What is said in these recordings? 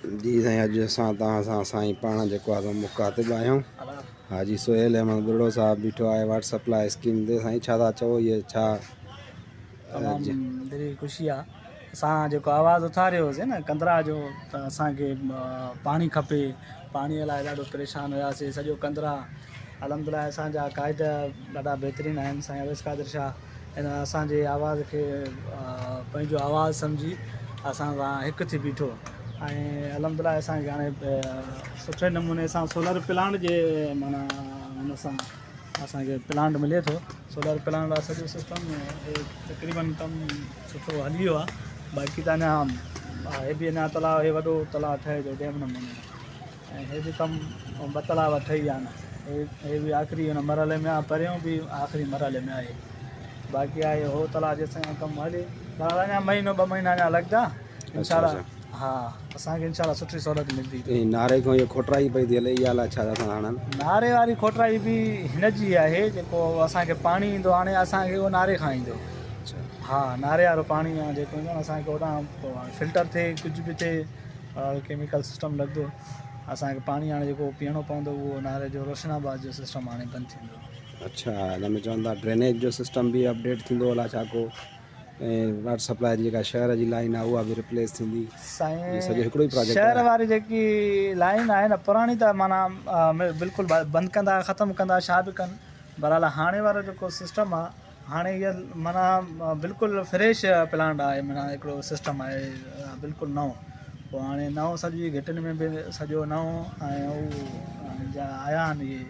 جي سائين اڄ اسان توهان سان سائين پاڻ جيڪو آهي سو مخاطب آهيون حاجي سهيل احمد ٻرڙو صاحب بيٺو آهي واٽر سپلاء اسڪيم تي سائين ڇا ٿا چئو اهي ڇا تمام دلي خوشي آهي اسان جيڪو آواز اٿاريو هوسي نه ڪندرا جو ته اسانکي پاڻي کپي پاڻي لاء ڏاڍو پريشان هياسي سڄو ڪندرا الحمد لله اسانجا قائد ڏاڍا بهترين آهن سائين اويس قادر شاهه هن اسان جي آواز کي پنهنجو آواز سمجهي اسان سان هڪ ٿي بيٺو ۽ الحمد لله اسان کي هاڻي سٺي نموني سان سولر پلانٽ جي معنيٰ هن سان اسان کي پلانٽ ملي ٿو سولر پلانٽ وارو سڄو سسٽم تقريبن ڪم سٺو هلي ويو آهي باقي ته اڃا هي به اڃا تلاء هي وڏو تلاء ٺهي ٿو ڊيم نموني ۽ هي به ڪم ٻه تلاء ٺهي ويا آهن هي به آخري هن مرحلي ۾ آهي پريون به آخري مرحلي ۾ آهي باقي آهي هو تلاء جيسين ڪم هلي بهرحال اڃا مهينو ٻه مهينا اڃا لڳندا انشاء الله ها اسان کي انشاء الله سٺي سهولت ملندي. ۽ ناري کان اها کوٽرائي پئي ٿي هلي اها الاء ڇا ٿا هڻن. ناري واري کوٽرائي به هن جي آهي جيڪو اسان کي پاڻي ايندو هاڻي اسان کي اهو ناري کان ايندو ها ناري وارو پاڻي آهي جيڪو ايندو اسان کي هوڏانهن فلٽر ٿئي ڪجهه به ٿئي ڪيميڪل سسٽم لڳندو اسان کي پاڻي هاڻي جيڪو پيئڻو پوندو اهو ناري جو روشن آباد جو سسٽم هاڻي بند ٿيندو. اڇا هن ۾ چون ٿا ڊرينيج جو سسٽم به اپڊيٽ ٿيندو الاء ڇا ڪو ۽ واٽر سپلاء جي جيڪا شهر جي لائين آهي اها به ريپليس ٿيندي سائين سڄو هڪڙو ئي پراجيڪٽ شهر واري جيڪي لائين آهي نه پراڻي ته معنيٰ بلڪل بند ڪندا ختم ڪندا ڇا به ڪن بهرحال هاڻي وارو جيڪو سسٽم آهي هاڻي هيء معنيٰ بلڪل فريش پلانٽ آهي معنيٰ هڪڙو سسٽم آهي بلڪل نئون پوء هاڻي نئون سڄي گهٽين ۾ به سڄو نئون ۽ هو جا آيا آهن اهي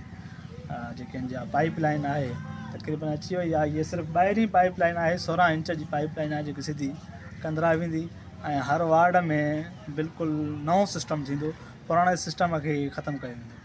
جيڪي ان جا پائپ لائن آهي تقريبن اچي وئي آهي هيء صرف ٻاهرين پائپ لائن آهي 16 انچ جي پائپ لائن آهي جيڪي سڌي ڪندرا ويندي ۽ هر وارڊ ۾ بلڪل نئون سسٽم ٿيندو پراڻي سسٽم کي ختم ڪيو ويندو.